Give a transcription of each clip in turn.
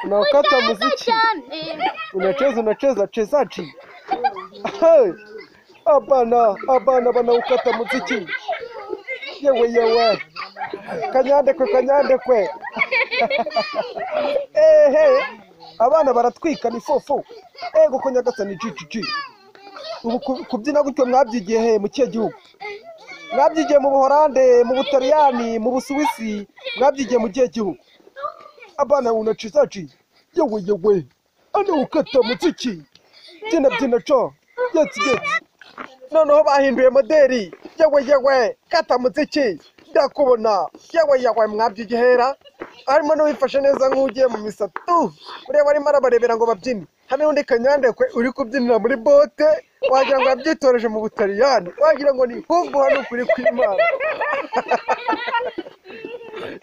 Unaukata muziki. Unacheza unacheza chezaji. Hey. Abana abana banaukata muziki. Yewe yewe. Kanyandekwe kanyandekwe. Ehe. Abana baratwika ni fofo. Ego ko Nyagasani GGG. Ubu kubyina gutyo mwabyigiye he mu kihe gihugu? Mwabyigiye mu Buholande, mu Butaliyani, mu Busuwisi, mwabyigiye mu kihe gihugu? Abana unachezaji. Yewe yewe. Anaukata muziki. Byina byina cho. Yetsi yetsi. Noneho bahinduye moderi. Yewe yewe. Kata muziki. Ndakubona. Yewe yewe mwabyigihera. Harimo n'uwifashe neza nk'ugiye mu misatu. Ureba arimo arabarebera ngo babyine. Hari n'undi Kanyandekwe uri kubyinira muri bote, wagira ngo yabyitoreje mu Butaliyani, wagira ngo ni hungu hano kuri kw'Imana.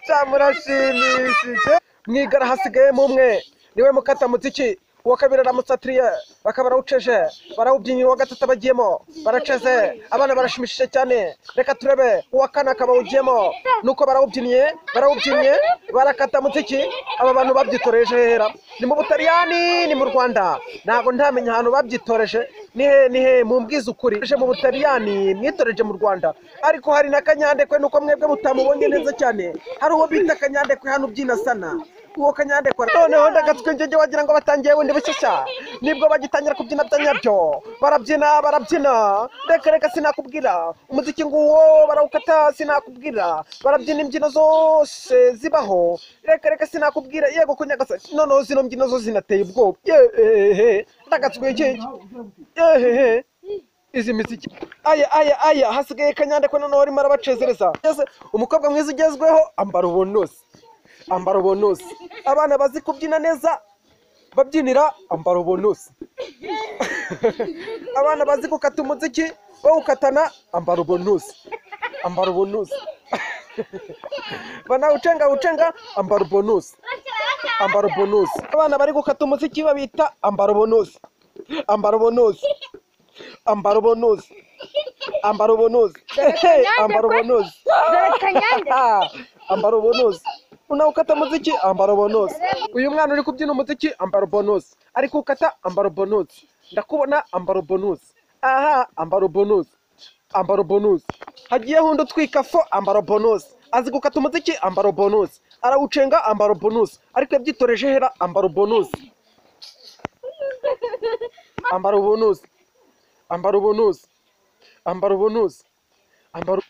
Cyamurashimishije. Mwigara hasigayemo umwe, niwe mukata muziki. Uwa kabiri aramusatiriye, bakaba barawuceje, barawubyinnye. Uwa gatatu abagiyemo, baraceze, abana barashimishije cyane. Reka turebe uwa kane akaba awugiyemo, nuko barawubyinnye, barawubyinnye, barakata muziki. Aba bantu babyitoreje hera? Ni mu Butaliyani, ni mu Rwanda? Ntabwo ntamenya ahantu babyitoreje. Ni he ni he? Mumbwize ukuri. Mu Butaliyani mwitoreje mu Rwanda? Ariko hari na Kanyandekwe, nuko mwebwe mutamubonye neza cyane. Hari uwo bita Kanyandekwe hano ubyina sana. Uwo Kanyandekwe noneho ndagatswe njye, wagira ngo batangiye bundi bushyashya, nibwo bagitangira kubyina bya nyabyo. Barabyina barabyina, reka reka sinakubwira. Umuziki nguwo barawukata, sinakubwira. Barabyina imbyino zose zibaho, reka reka sinakubwira. Yego ko Nyagasani, noneho zino mbyino zo zinateye ubwoba. Yehehe, ndagatswe njye, yehehe izi miziki. Aya aya aya, hasigaye Kanyandekwe noneho arimo arabacezereza. Umukobwa mwiza ugezweho ambara ubunosi, ambara ubunosi. Abana bazi kubyina neza babyinira ambara ubunosi. Abana bazi gukata umuziki bawukatana ambara ubunosi, ambara ubunosi. Banawucenga ucenga ambara ubunosi, ambara ubunosi. Abana bari gukata umuziki babita ambara ubunosi, ambara ubunosi, ambara ubunosi, ambara ubunosi, ambara ubunosi, ambara ubunosi. Unaukata muziki ambara ubunosi. Uyu mwana uri kubyina umuziki ambara ubunosi, ari gukata ambara ubunosi. Ndakubona ambara ubunosi. Aha, ambara ubunosi, ambara ubunosi. Hagiyeho undi utwika fo ambara ubunosi. Azi gukata umuziki ambara ubunosi, arawucenga ambara ubunosi. Ariko yabyitoreje hera? Ambara ubunosi, ambara ubunosi, ambara ubunosi, ambara ubunosi, ambara.